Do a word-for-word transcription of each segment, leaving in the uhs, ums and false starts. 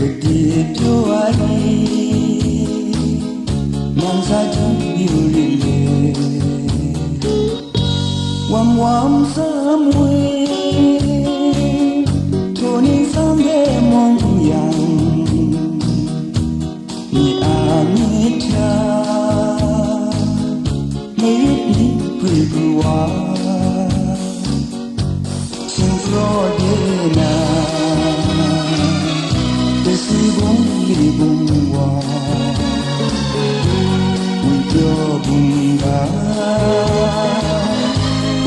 Gade pyaw ai ni, nang sa jung yu rit le, wam wam sa mwe, htaw ning sam de mawng yang, ni a myit hta, mayit ni pru pru wa. Singkraw de na, kasi bung li bung wa, wi pyaw bung ga,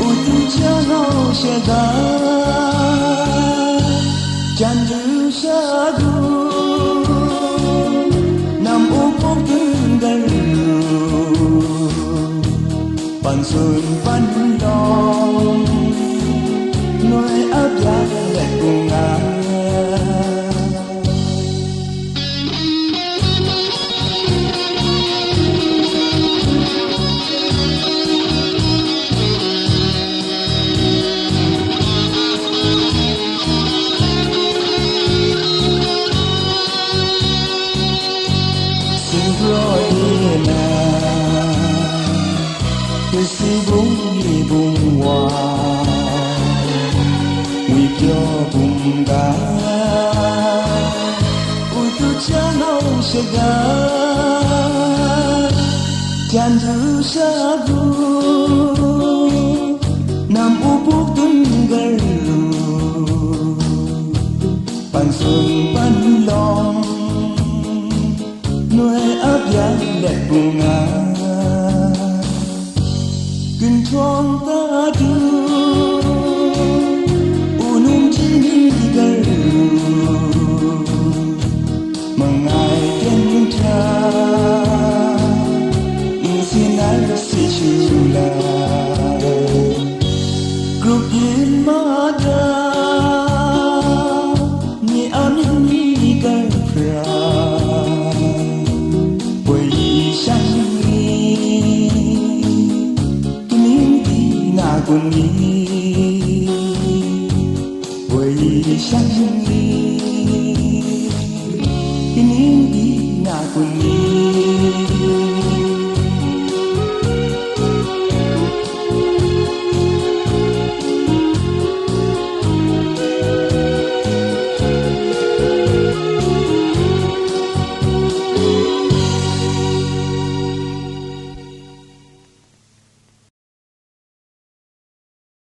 utu cha ngau sha ga, jan du sha du, nam u kok dun dan ru. Pan sun pan lawm, noi ap ya let kung nga. Singkraw di na, kasi bung li bung wa, ngwi pyaw bung ga, utu cha ngau sha ga, jan du sha gu, nam u buk dun gar lu, pan sun pan lawm, noi ap ya let bung nga. Ginhtawng ta du, unum chini gar lu, mangai ten hta, nsin ai si shu la. Grup yin ma da, ni a myit ni gar hpra, woi yi shang ni, kaning di na kun ni, woi yi shang ni, kaning di na kun ni.